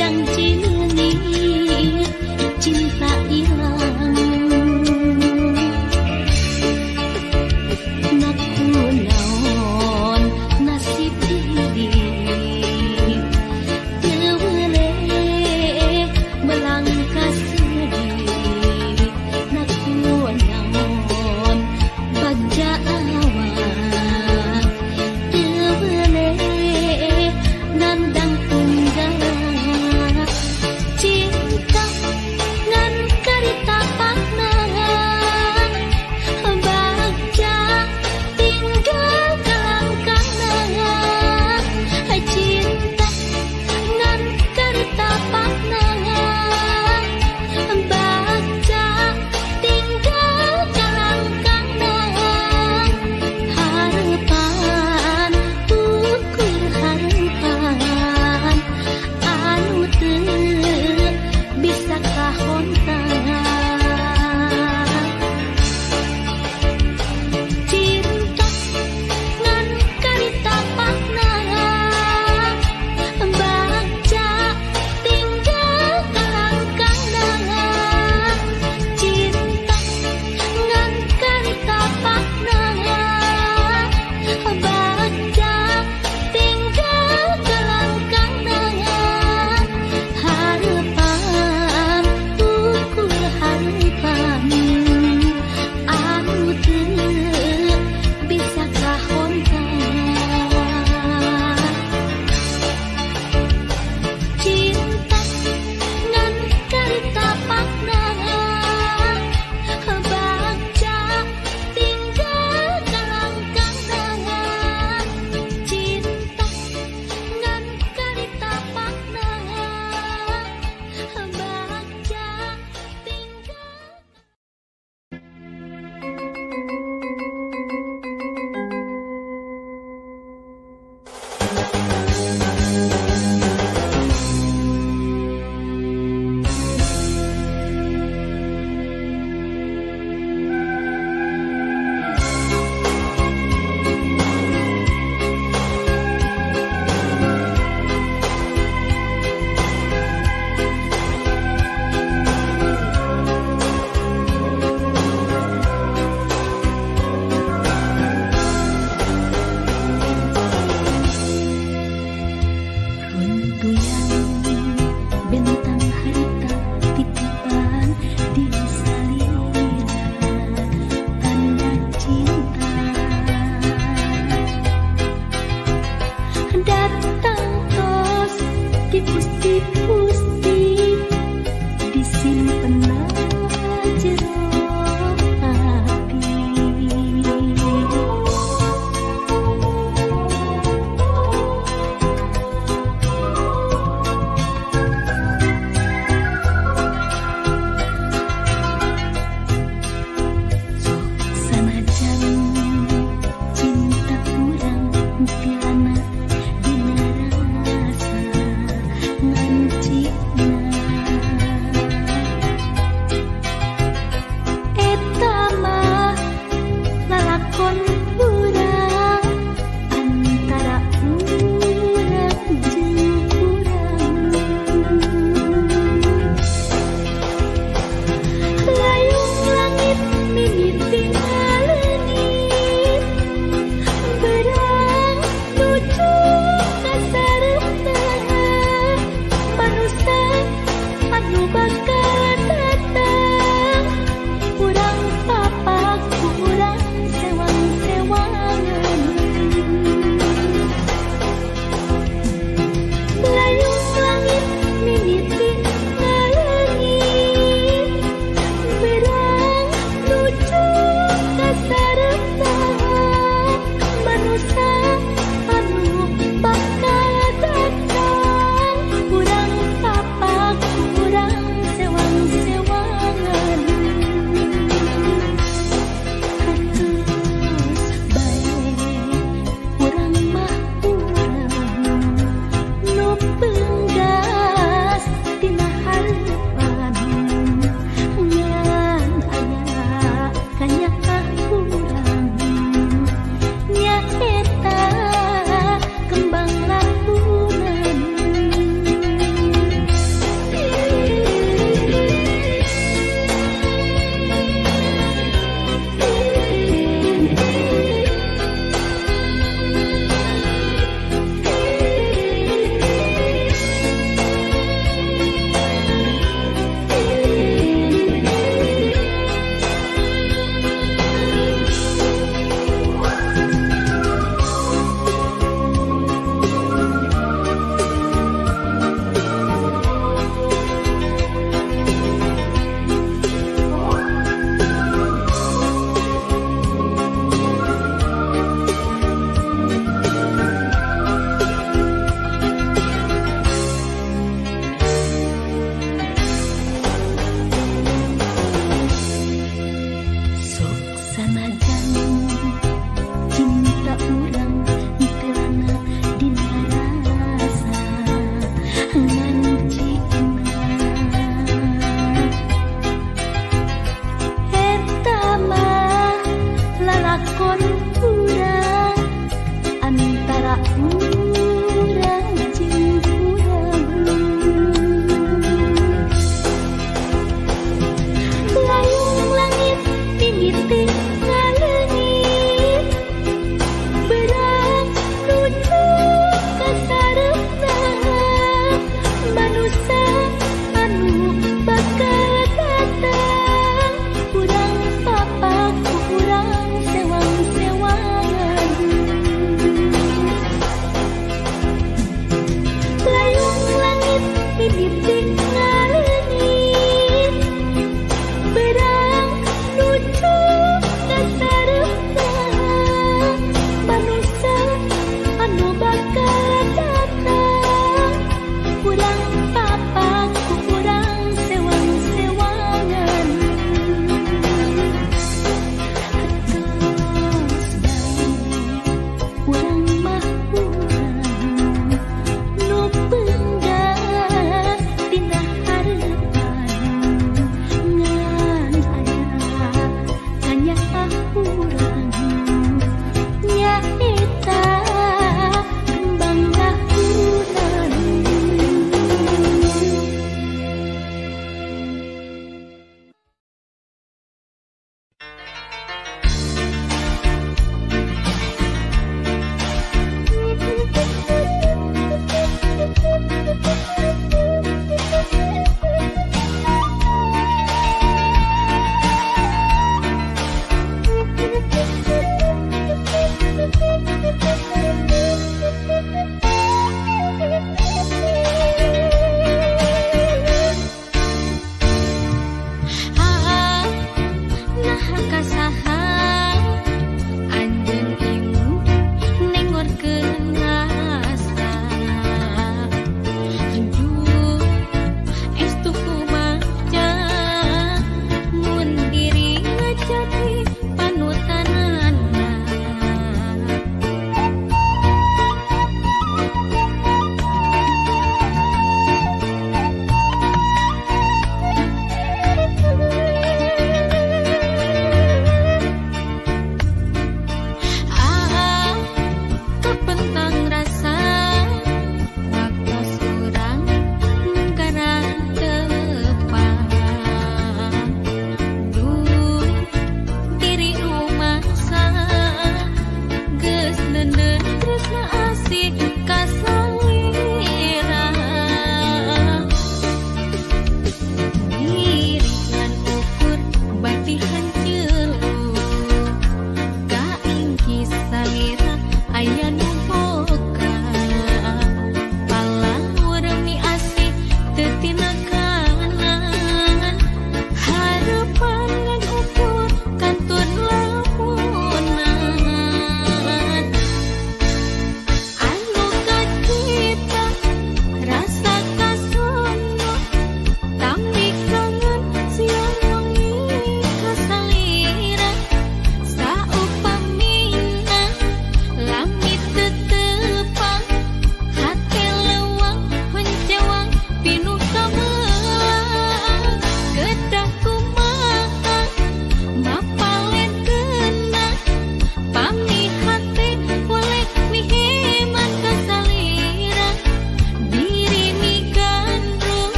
Cangci leungit cinta ilang. Naku naon nasib diri teu weleh melangkah sedih. Naku naon bagja awak teu weleh nandang tunggal. Cinta ngan karita pakna bagja tinggal kalangkana. Cinta ngan karita pakna bagja tinggal kalangkana. Harapan ukur harapan anu teu bisa kahontan. Cinta ngan karita pakna bagja tinggal kalangkana. Cinta ngan karita pakna bagja tinggal kalangkana. Harapan ukur harapan anu teu bisa kahontan. Cinta ngan karita pakna bagja tinggal kalangkana. Cinta ngan karita pakna bagja tinggal. Runtuyan bentang harita titipan di salira tanda cinta. Datang tos dipusti-pusti disimpen jero hati. Sok sanajan cinta urang tilana dina rasa ngancina. Eta mah lalakon urang antara urang jeung urang. Layung langit mimiti ngaleungit berang nuju ka sareupna. Manusa anu bakal datang urang papak urang sewang-sewangan. Layung langit mimiti ngaleungit berang nuju ka sareupna. Manusa anu bakal datang urang papak urang sewang.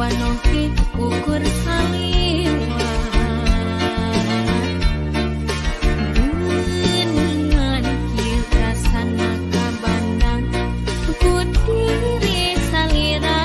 Wanoke ukur saliwat Geuningan kieu rasana kabandang ku diri salira.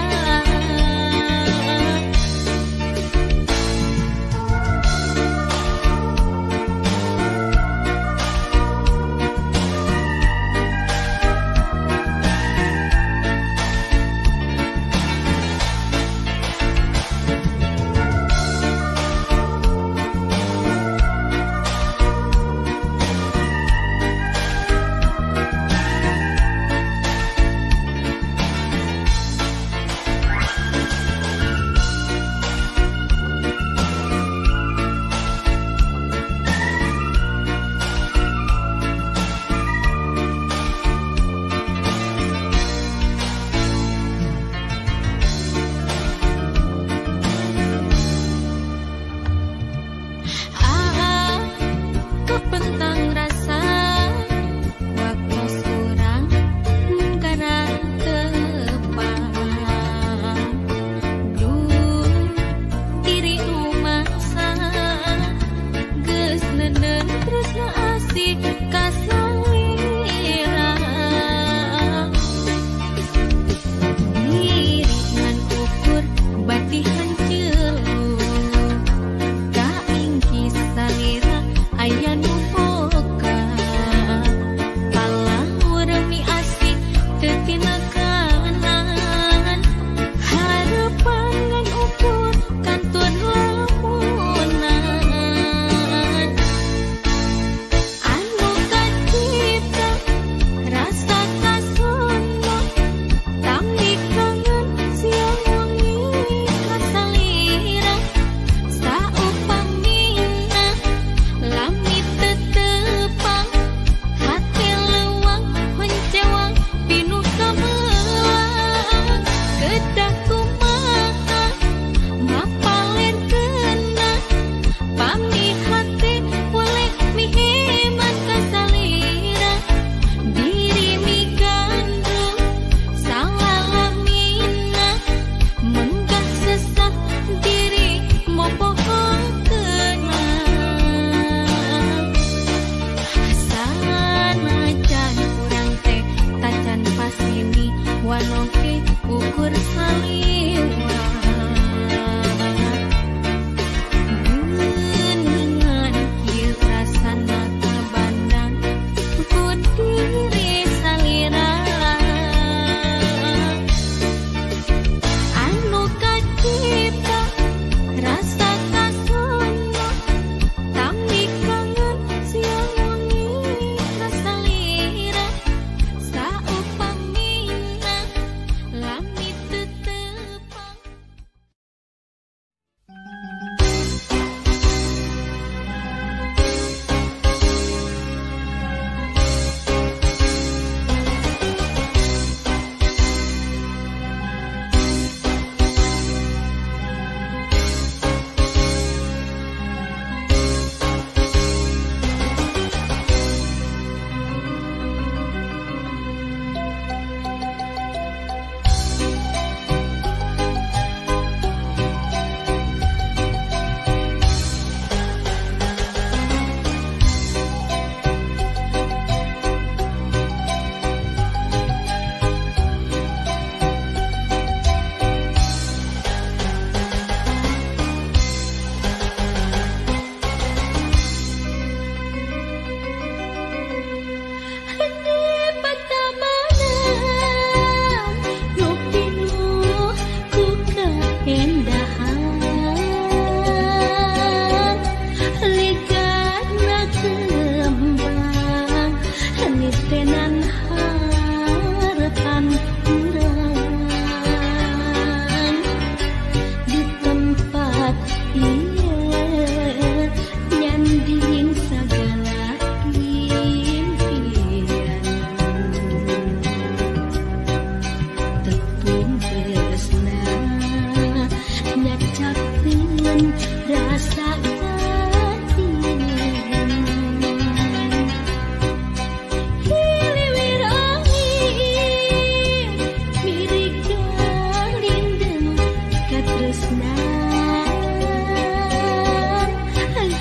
Katresnan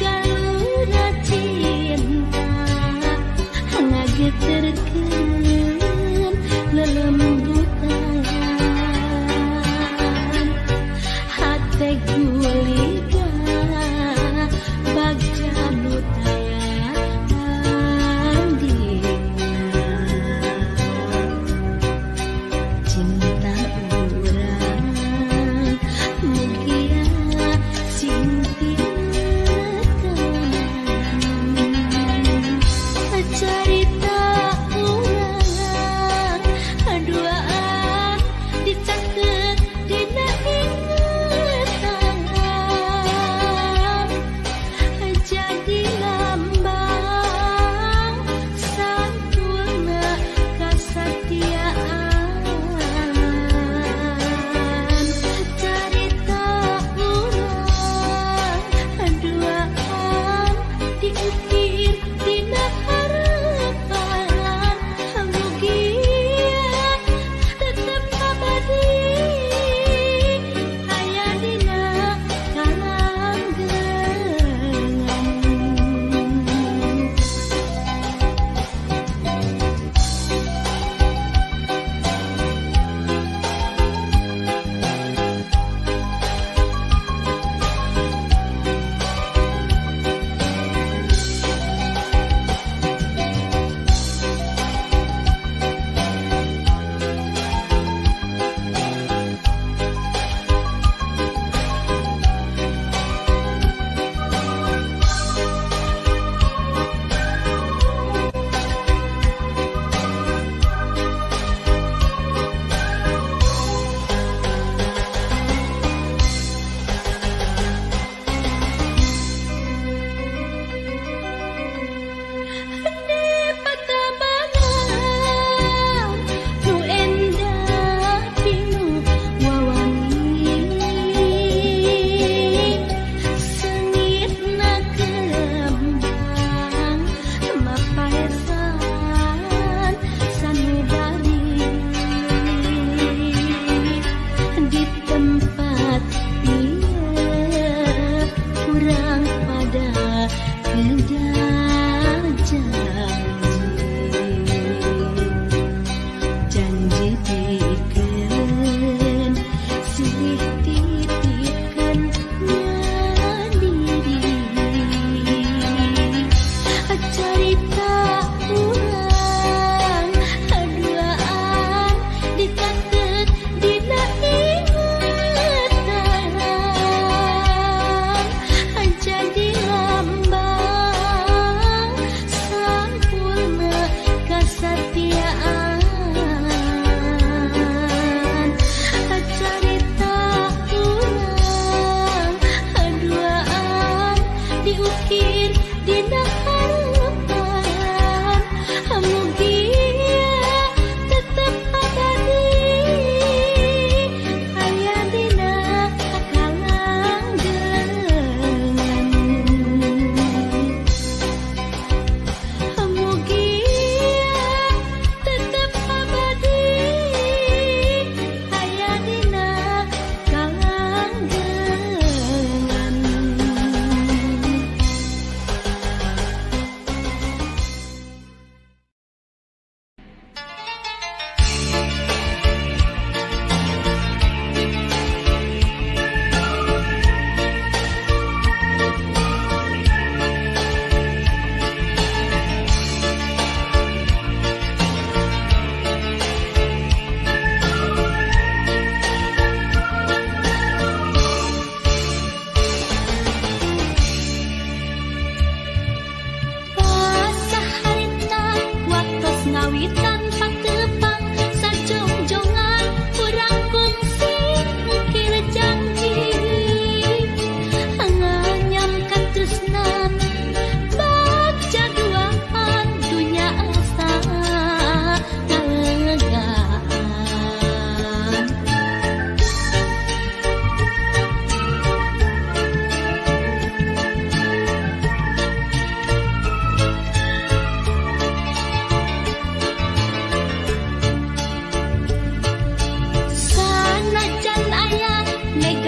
galura cinta ngageterkeun lelembutan hate guliga bagja nu taya tandingan cinta urang mugia.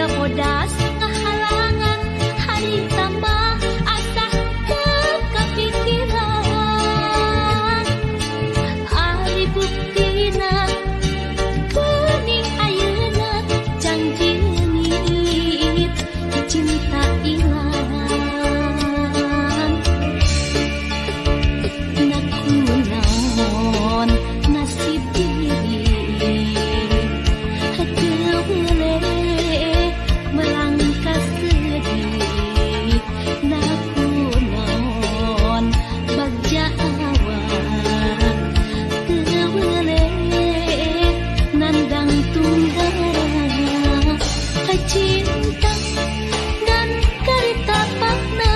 Siga bodas ngahalangan harita mah asa teu kapikiran. Ari buktina geuning ayeuna janji leungit cinta ilang. Nakunaon nasib diri teu weleh melangkah sedih. Nakunaon bagja awak teu weleh nandang tunggara. Cinta dan karita pakna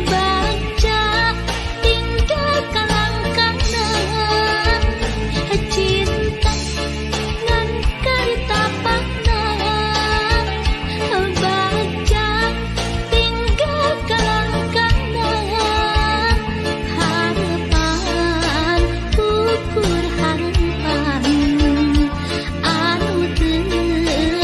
bagja tinggal kalangkana. Cinta dan karita pakna bagja tinggal kalangkana. Harapan ukur harapan anu teu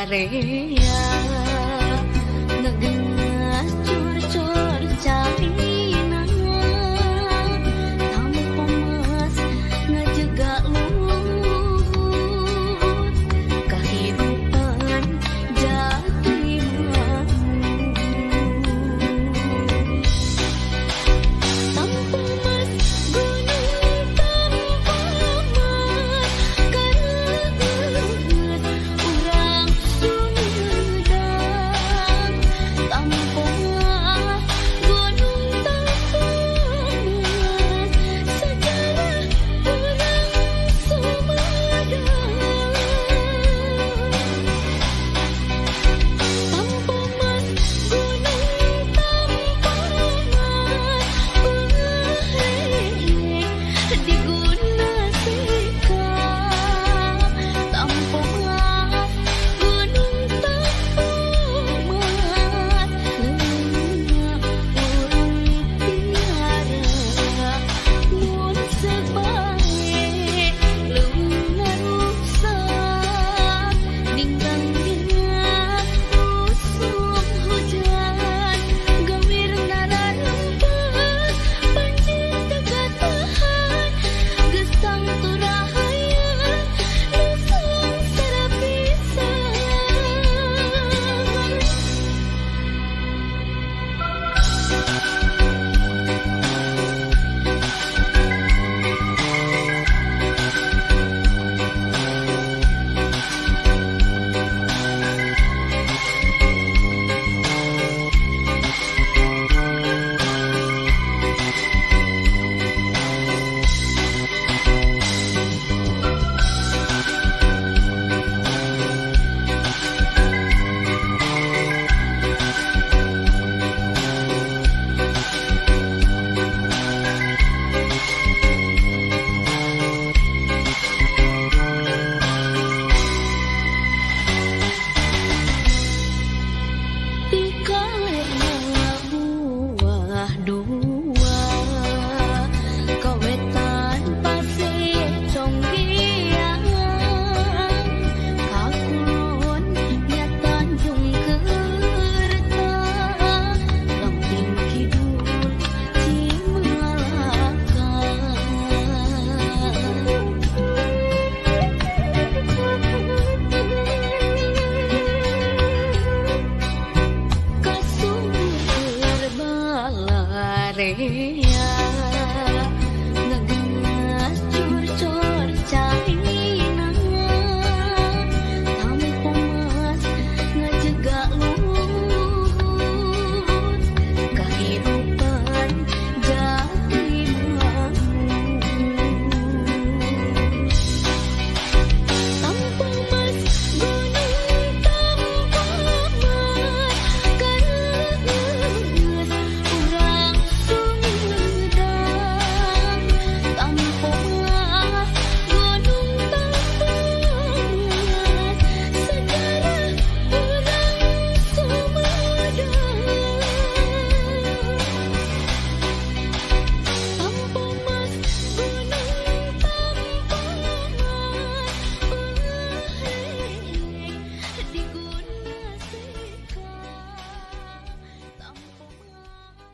Balarea ngegenas cur-cur carina tanpa mas ngajega luhur kehidupan jati tanpa mas gunung tanpa mas kareut urang Sumedang tanpa mas gunung tanpa mas sejarah urang Sumedang tanpa mas gunung tanpa mas pengehe diguna sikap tanpa mas gunung tanpa mas leungeun urang piara mun sebae leuweung rusak ninggang dina usum hujan gawir nararempat banjir teu katahan geus tangtu rahaya nu sangsara pisan. Pikalena buah dua kawetan pasir conggiang kakulon nya Tanjung Kerta Gamping Kidul Cimalaka. Kasur balarea ngegenas curcor carina tanpa mas ngajega luhur kehidupan jati bangun tanpa mas gunung tanpa mas kareut urang Sumedang tanpa mas gunung tanpa mas sejarah urang Sumedang tanpa mas gunung tanpa mas pengehe diguna sikap tanpa mas.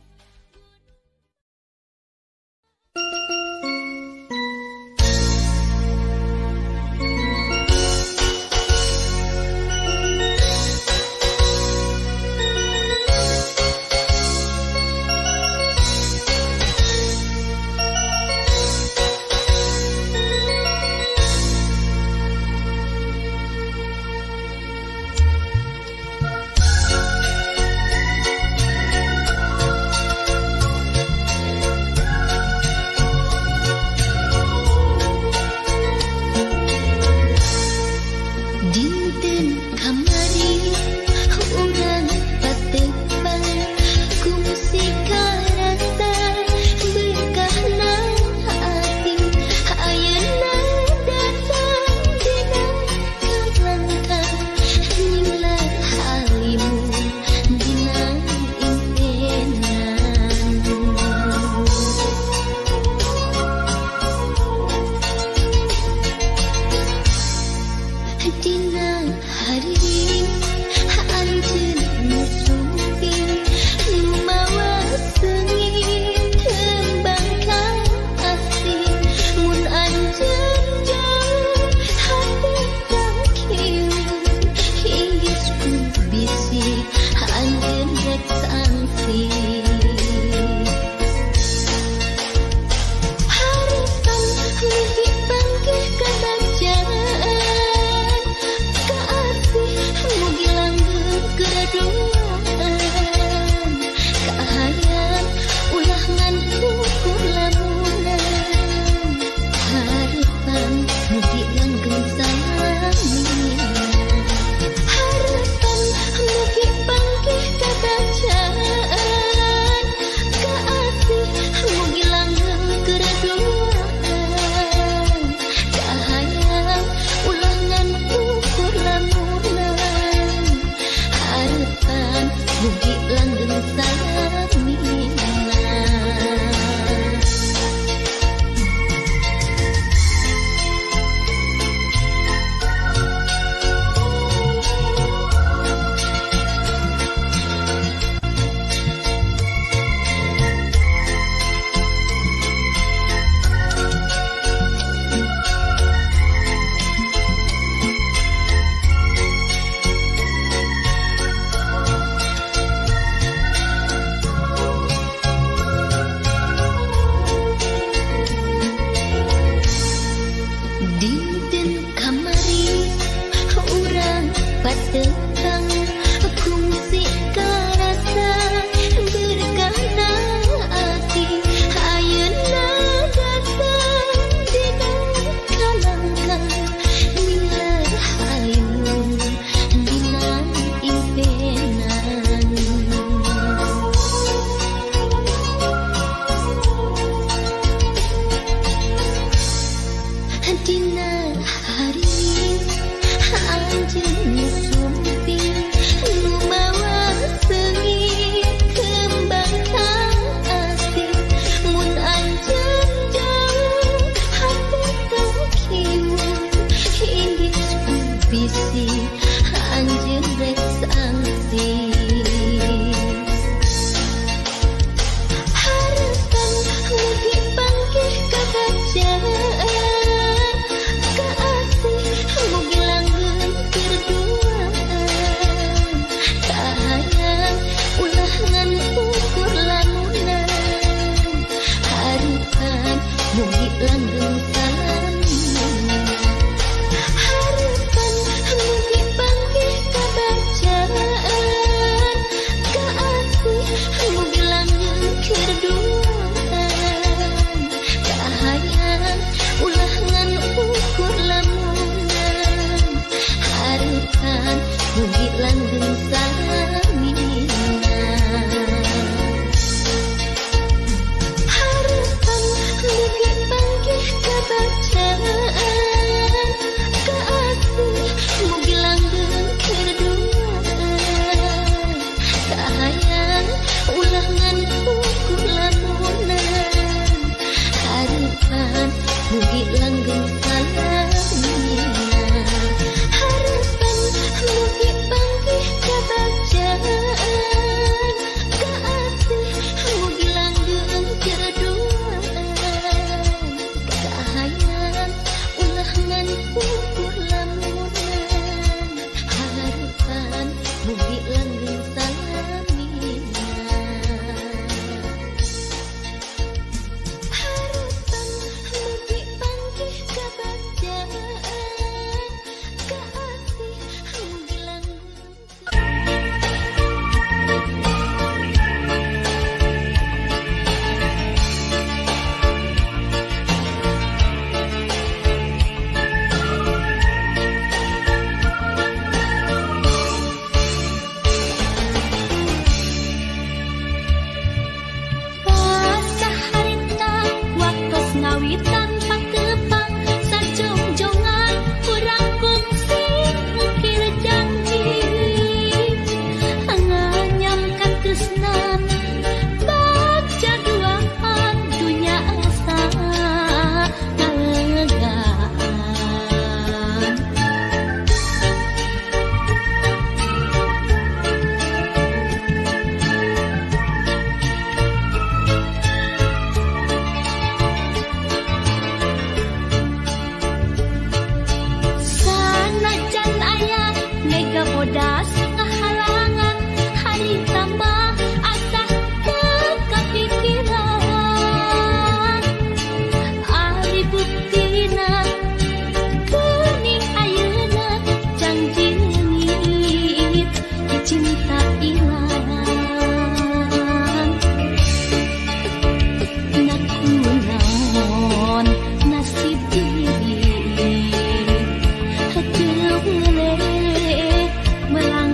Dinten kamari urang patepang ku musik karasa berkahna ati ayeuna datang dina kalangkang nyinglar halimu dina impenan. Dinten Dina hariring anjeun nu sumping nu mawa seungit kembang kasih mun anjeun jauh hati tangkiung inggis ku bisi anjeun rek sangsi. Harapan mugi panggih kabacaan kaasih mugi langgeng keraduaan kahayang ulah ngan ukur lamunan harapan mugi langgeng salamina. Harapan mugi panggih kabacaan kaasih mugi langgeng keraduaan kahayang ulah ngan ukur lamunan harapan mugi langgeng salamina. Dinten kamari urang patentang kungsi karasa berkahna ati ayeuna datang dina kalangkang nilar hayung dina impenan. Dina hariring anjeun nu sumping nu mawa seungit kembang kasih mun anjeun jauh hati tangkiung inggis ku bisi anjeun rek sangsi. Harapan mugi panggih kabacaan kaasih mugi langgeng kerduaan kahayang ulah ngan ukur lamunan harapan mugi langgeng salamina. Harapan mugi panggih kabacaan Bodas ngahalangan harita mah asa teu kapikiran. Ari buktina geuning ayeuna janji leungit cinta ilang. Nakunaon nasib diri heuteung meuleuh melang.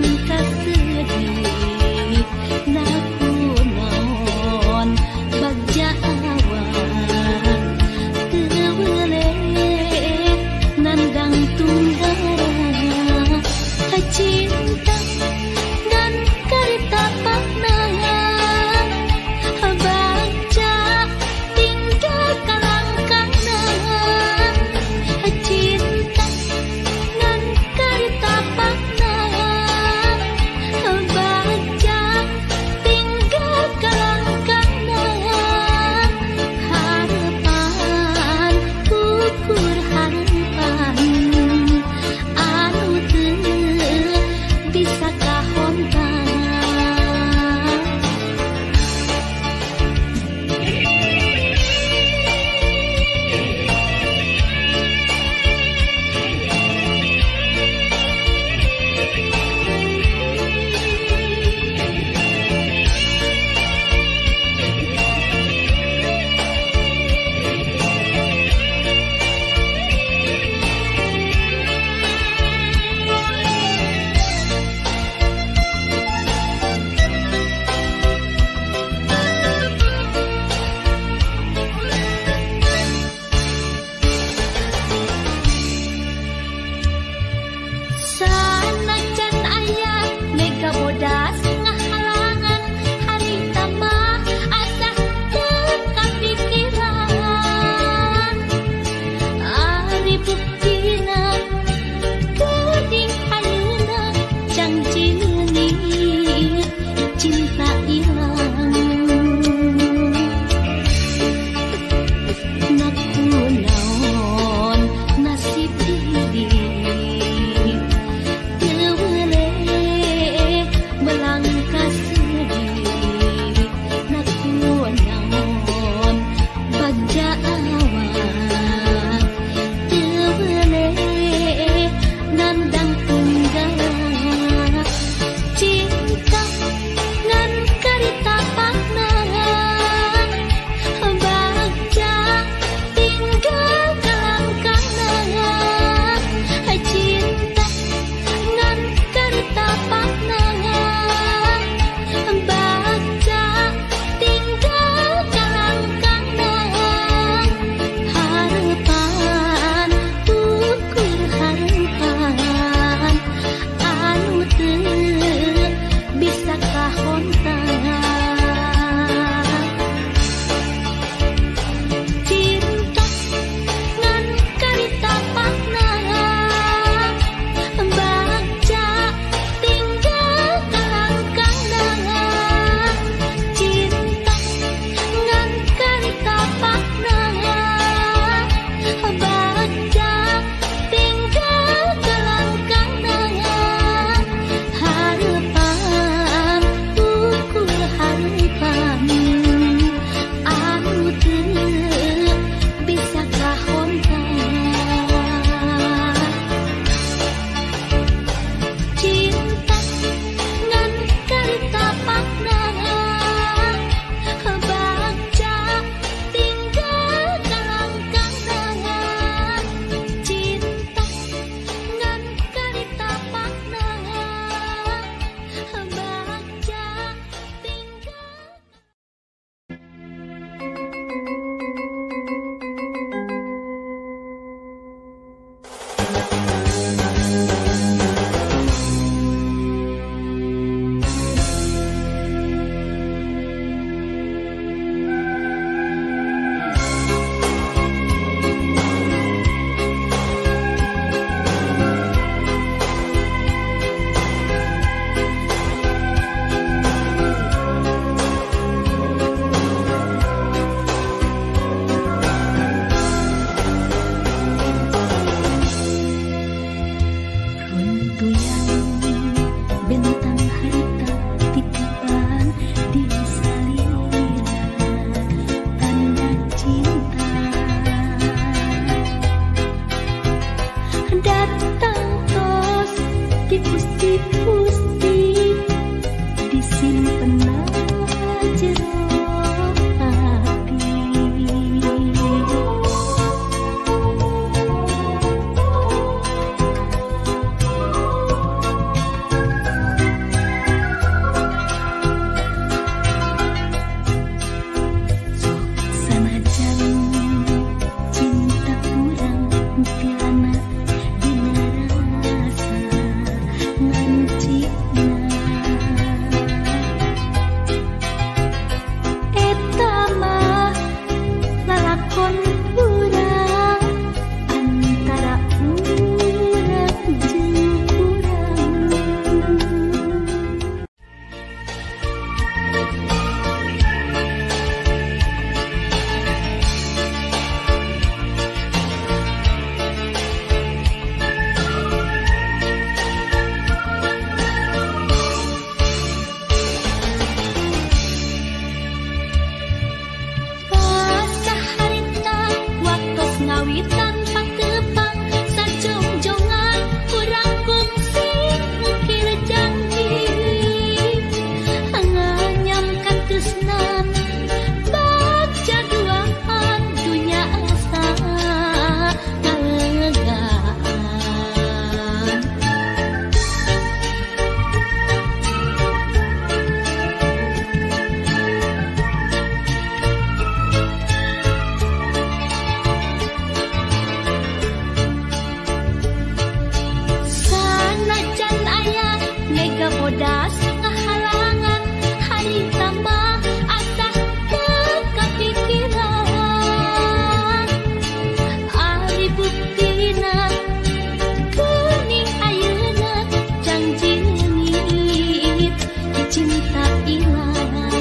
Gusti-gusti disimpen jero hati. Sok sanajan cinta urang tilana dina rasa ngancikna, eta mah lalakon urang antara urang jeung urang. Pasaharita waktos ngawitan patepang sajongjongan urang kungsi ngukir janji nganyam katresnan bagja duaan dunya asa ngalegaan. Sanajan aya mega bodas ngahalangan harita mah asa teu kapikiran. Ari buktina geuning ayeuna janji leungit cinta ilang.